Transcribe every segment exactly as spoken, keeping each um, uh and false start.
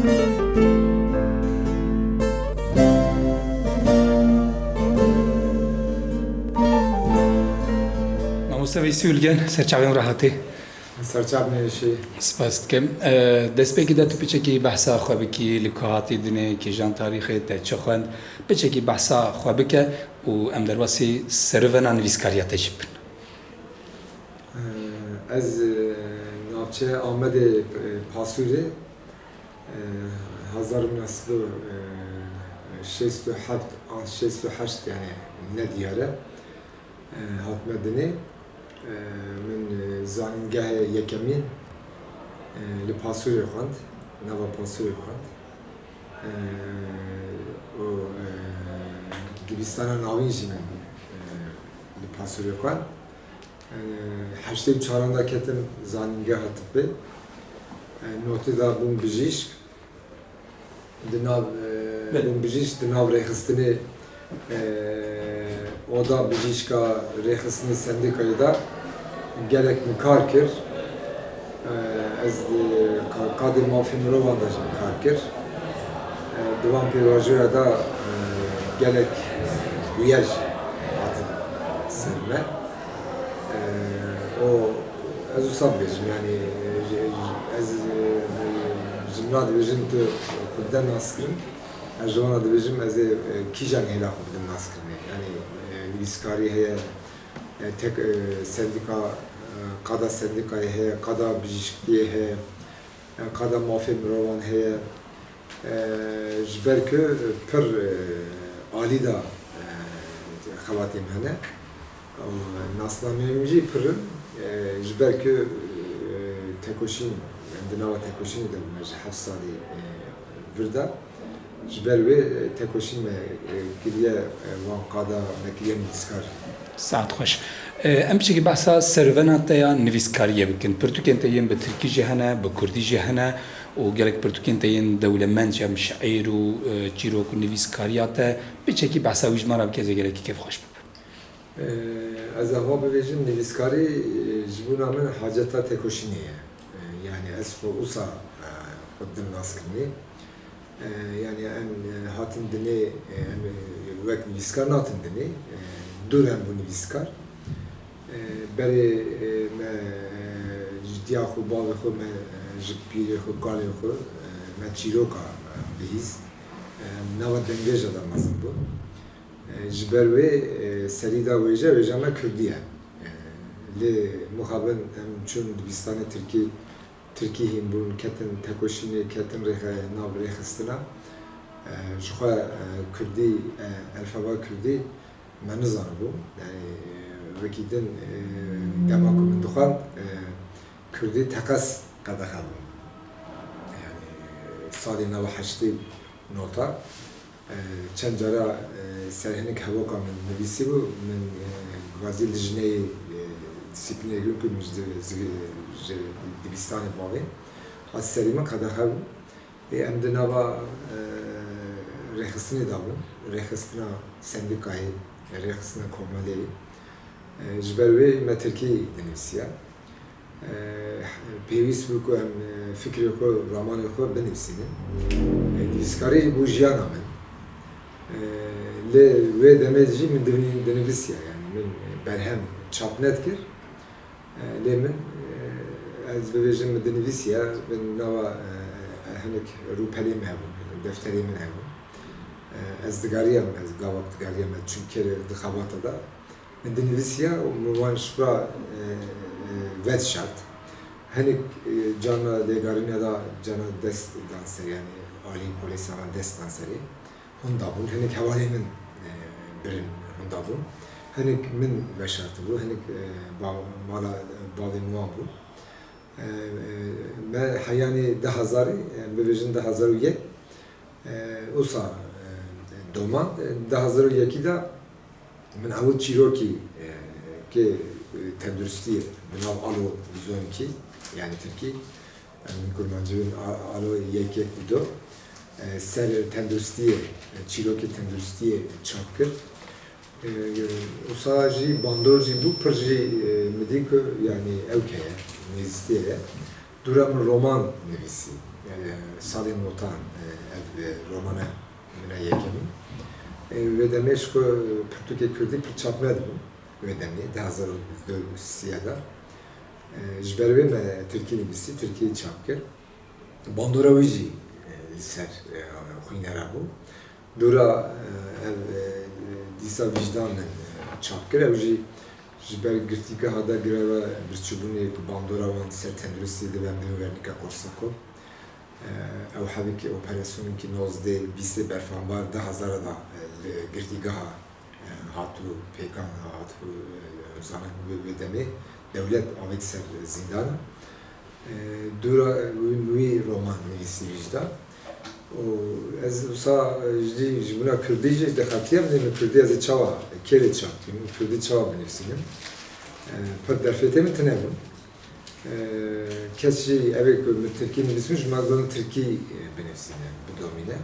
Mamoste Veysî Ûlgen, serçavên re hatî. Serçavên êşî. Spas dikim. E, destpêkê de tu piçekî behsa xwe bikî, li ku hatî dinê, kîjan tarîxê te çi xwend, piçekî behsa xwe bike û em derbasî serivena nivîskariya te jî bikin. Ez, e, navçeya Amedê, e, Pasûrê, e, hezar û neh sed û şêst û heft an şêst û heşt, yani ne diyar e, e, hatime dinê. E, min, e, zanîngehê yekemîn, e, li Pasûrê xwend, nava Pasûrê xwend. E, û, e, dibistana navîn jî min, e, li Pasûrê xwend. E, heştê û çaran de ketim zanîngeha tibê. E, notê de bûm bijîşk. Di nav, e, Belê. Bûm bijîşk, di nav rêxistinê, e, oda bijîşka rêxistinê sendîkayê de gelek min kar kir. E, ez di ka-, qadê mafê mirovan de jî min kar kir. E, di van pêvajoya de, e, gelek bûyer jî hatin ser me. E, o, ez wisa dibêjim, yani, e, ji, ez, e, ji min re dibêjin tu Kurd e nas kirin, ez ji wan re dibêjim ez ê, e, kîjan hêla xwe bidim naskirinê. Yani, e, nivîskarî heye, e, tek, e, sendîka, e, qada sendîkayê heye, qada bijîşktiyê heye, e, qada mafê mirovan heye. E, ji ber ku pir, e, alî de, e, xebatê min hene. Û nasnameyê min jî pir in. E, ji ber ku, e, tekoşîn, em di nava tekoşînê de bûme ji heft salî, e, vir de. Ji ber wê, e, tekoşîn me, e, kiriye, e, wan qada me kiriye nivîskar. Saet xweş. E, em piçekî behsa servena te ya nivîskariyê bikin. Pirtûkên te yên bi tirkî jî hene, bi kurdî jî hene û gelek pirtûkên te yên dewlemend jî hem şiîr û, e, çîrok û nivîskariya te. Piçekî behsa wî ji me re bike, ez ê gelekî kêfxweş bibim. Ee, ez ava bibêjim, nivîskarî, e, ji bona min haceta tekoşînê ye. E, yani ez xwe wisa, e, xwe didim naskirinê. E, yani em, e, hatin dinê, e, em, e, wek nivîskar natin dinê. E, dûr em bû nivîskar. E, berê, e, me, e, ji diya xwe, bavê xwe, me, e, ji pîrê xwe, kalê xwe, e, me çîroka, e, bihîst. E, em nava dengêja de mezin bûn. E, ji ber wê, e, serî da wêje, wêja me kurdî ye. E, lê mixabin em çûn dibistanê tirkî, tirkî hîn bûn, ketin tekoşînê, ketin rêxe-, nav rêxistina. E, ji xwe, e, kurdî, e, elfeba kurdî me nizanibû. Yani, e, wekî din, e, dema ku min dixwend, e, kurdî teqez qedexe bû. Yani, salê nava heştê nota. E, çend cara, e, ser hinek hevoka min nivîsîbû, min, e, gazî lijneyê, e, disiplînê gir ku min ji, ji, ji dibistanê bavê hat serî min qedexe bû. Ê, em di nava, e, rêxistinê de bûn, rêxistina sendîkayê, rêxistina komeleyê. E, ji ber wê me tirkî dinivîsiya. E, pêwîst bû ku em, e, fikrê xwe, ramanê xwe binivîsînin. E, nivîskarî bû jiyana min. E, lê wê demê jî min divnî-, dinivîsiya, yani min berhem çap nedikir. E, lê min, e, ez bibêjim min dinivîsiya, min nava, e, hinek rûpelê min hebûn, defterê min hebûn. E, ez digariyam, ez gavak digariyam, ez çûm kêrê di xebata de. Min dinivîsiya û min wan ji xwe, e, e, vedişart. Hinek, e, carna lêgarîna da carna dest dan ser, yani alî polêsa van dest dan serê. Hûn dabûn, hinek hevalê min, e, birin hûn dabûn. Hinek min veşartibû, hinek, e, ba-, mala bavê min wan bû. E, e, me heyanê du hezarî, e, bibêjin du hezar û yek, e, wisa, e, doman, e, du hezar û yekî de min ewil çîrokî, e, kê, e, tenduristiyê bi nav Alo Zonikî, yani tirkî, em kurmancî bin A-, Alo yek yek du, e, ser tenduristiyê, e, çîrokê tenduristiyê çap kir. E, wisa jî bandor jî bû, pir jî, e, min dî ku, yani, ewk heye, nêzîkiyê ye. Dûra min roman nivîsî. E, Salên Notan, e, ev, e, romana min a yekemîn. E, wê demê ji ku pirtûkê kurdî pir çap nedibû, wê demê, di hezar û du sî de. E, ji ber wê me tirkî nivîsî, tirkî çap kir. Bandora wî jî, e, li ser, e, xwînera bû. Dûra, e, ev, e, dîsa Vîjdan min, e, çap kir. Ew jî ji ber girtîgeha de gireve birçîbûnê ku bandora wan ser tenduristiyê dibe, min wernika Korsakov. E, ew hevî ki operasyonekî nozdeh bîstê berfanbar di hezara de, e, li girtîgeha, e, hatibû pêkan, hatibû, e, zanin wê, wê demê dewlet avêt ser zîndana. E, dûra wî, wî roman nivîsî Vîjda. Û ez wisa, e, jî ji bona kurdî jî dixetiya min, min kurdî ez ê çawa, kê rê çap kim, min kurdî çawa binivîsînim. E, pir derfetê min tune bûn. E, kes jî evê ku min tirkî nivîsîn, ji me got min tirkî, e, binivîsîne, bidomîne.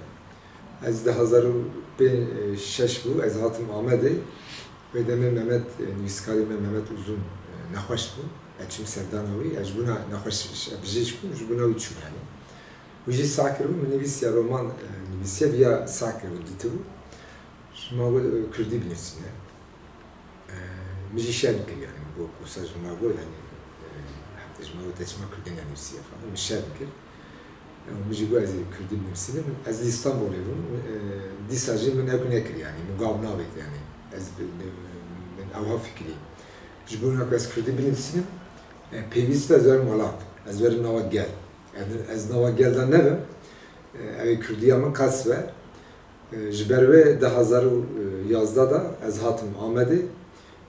Ez di hezar û pênc, e, şeş bû, ez hatim Amedê. Wê demê Mehmet, e, nivîskarê me Mehmet Uzun, e, nexweş bû. Ez çûm serdana wî, ez ji bona nexweşbijêj bûm, ji bona wî çûm yanî. Wî jî seh kiribû, min nivîsiya roman, e, nivîsiye, viya seh kiribû, dîtibû. Ji me got, e, kurdî binivîsîne. E, min jî şerm kir yanî, min got, wisa ji me got yanî, e, heta ji me got te çima kurdî nenivîsiye falan. Min şerm kir. Min jî got, ez ê kurdî binivîsînim. Ez li Îstanbulê bûm. E, dîsa jî min ew nekir, yanî min gav navêt, yanî ez bi, bi, min ewha fikirî. Ji bona ku ez kurdî binivîsînim, e, pêwîst e ez werim welat, ez werim nava gel. Ez, ez nava gel de nebim, e, ew ê kurdiya min qels be. E, ji ber wê di hezar û yazdeh de ez hatim Amedê.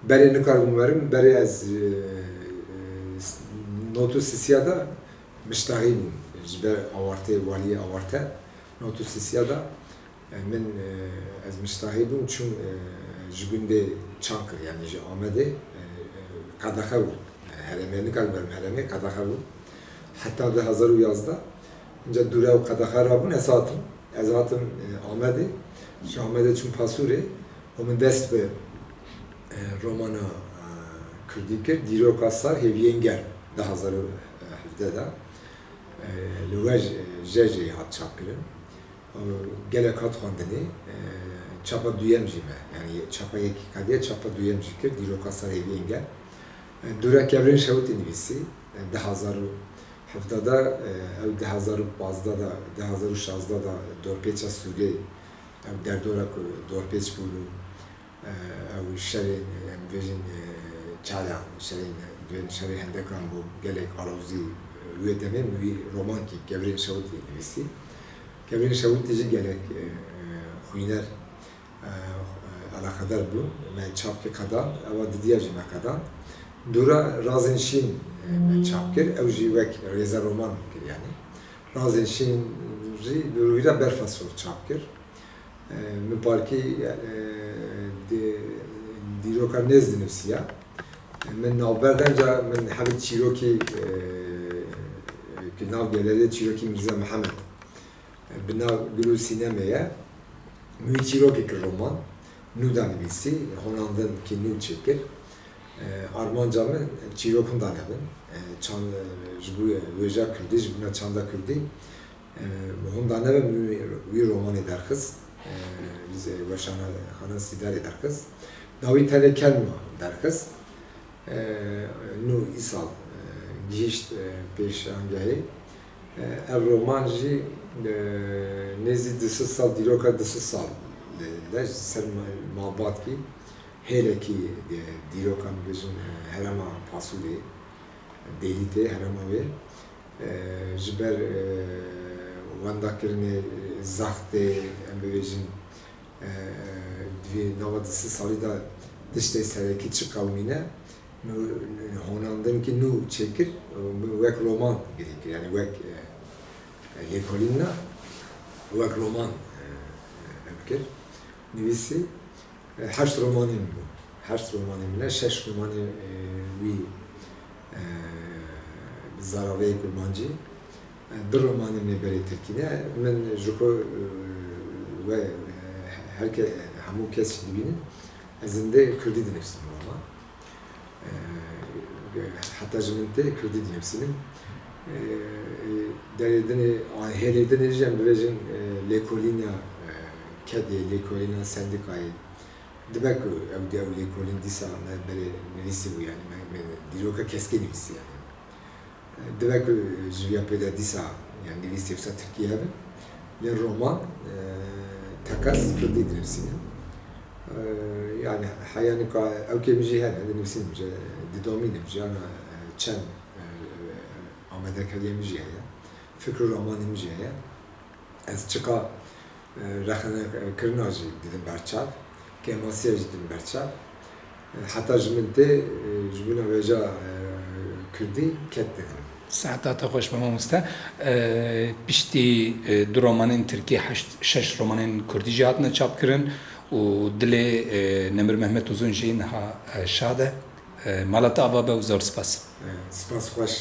Berê nikaribûm werim, berê ez, e, e, not û sisiya de miştahî bûm. Ji ber awarte, waliyê awarte, not û sisiya de, e, min, e, ez miştahî bûm, çûm, e, ji gundê Çankir, yanî ji Amedê, e, e, qedexe bû. E, herêmê nikaribûm werim herêmê, qedexe bû. Heta di hezar û yazdeh, inca dûre û qedexe rabûn, ez hatim. Ez hatim, e, Amedê. Ji Amedê çûm Pasûrê. Û min dest bi, e, romana, e, kurdî kir, Dîroka Sar Hêviyên Germ, du hezar û hevdeh de, e, li we, e, J J'yê hat çapkirin. Û gelek hat xwendinê, e, çapa duyem jî me, yanî çapa yekî qediya, çapa duyem jî kir, Dîroka Sar Hêviyên Germ. E, dûre Kevirên Şewitî nivîsî, e, du hezar û hevdeh de, e, ew du hezar û pazdeh de, du hezar û şazdeh de dorpêça Sûriyeyê, ew derdora ku dorpêç bûbû, e, ew şerên, em bêjin, e, çayan, şerên, duyên şerê hendekan bû, gelek alozî, e, wê demê min wî romankî Kevirên Şewitî nivîsî. Kevirên Şewitî jî gelek, e, e, xwîner, e, e, eleqedar bûn. Me çap kir qedan, ewa didiya jî me qedan. Dûra Razên Şîn, e, me çap kir, ew jî wek rêze roman min kir yanî. Razên Şîn jî dûrûyî re Berfa Sor çap kir. E, min parkî, e, di, dîroka nêz dinivisiya. Min navber de, ca min hebit çîrokî, e, ki nav geleriye çîrokî Mîrza Mihemed. Bi nav Gul û Sînemê ye. Min wî çîrokê kir roman. Nû da nivîsî, honandin ki nû çêkir. E, armanca min çîrok hûn da nebin. E, çand, e, ji bo wêja kurdî, ji bona çanda kurdî, e, hûn da nebin, min wî, wî romanê derxist. E, weşanxana Sîdarê derxist. Dawî tenê Kelma derxist. E, nû îsal, e, gihîşt, e, pêşangehê. E, ev roman jî, e, nêzî du sed sal, dîroka du sed sal de, de ji ser ma-, malbatkî hêlekî, e, dîrokan bêjin, e, herêma Pasûrê, Dêlîtê, herêma wê, e, ji ber, e, wendakirinê, e, zextê, em bibêjin, e, di vê nava du sed salî de tiştê serekî çi qewimîne, nû-, honandin ki nû çêkir, wek roman girî kir, yanî wek, e, lêkolîn na, wek roman, e, ev kir, nivîsî. E, heşt romanê min bû. Heşt romanê min e, şeş romanê, e, wî, e, bi zaraveyê kurmancî. E, du romanê min ê berê tirkî ne. Min ji xwe, e, we, e, her ke-, hemû kes jî dibînin, ez zindê kurdî dinivîsim roman. E, heta ji min tê kurdî dinivîsînim. Ee, e, derê dinê, an hêlê dinê jî em bibêjin, e, lêkolîna, e, kedê, lêkolîna sendîkayê. Dibe ku ew di ew lêkolîn dîsa me berê nivîsî bû, yani me, me dîroka keskê nivîsî yani. E, dibe ku ji viya pê de dîsa yani nivîsî wisa tirkî hebe. Lê roman, e, teqez kurdî dinivîsîne. E, yani heya nika ew kê min jî hene, dinivîsînim jî, didomînim jî, ana, e, çend, e, e, amadekariyê min jî heye. Fikr û romanê min jî heye. Ez çiqa, e, rexnekirina jî didim berçav, kêmasiya jî didim berçav. E, heta ji min tê, e, ji bona wêja, e, kurdî ket didim. Saeta te xweş be mamoste. E, piştî, e, du romanên tirkî, heşt, şeş romanên kurdî jî hatine çapkirin û dilê, e, Nemir Mehmet Uzun jî niha, e, şad e. E, mala te ava be û zor spas. E, spas xweş.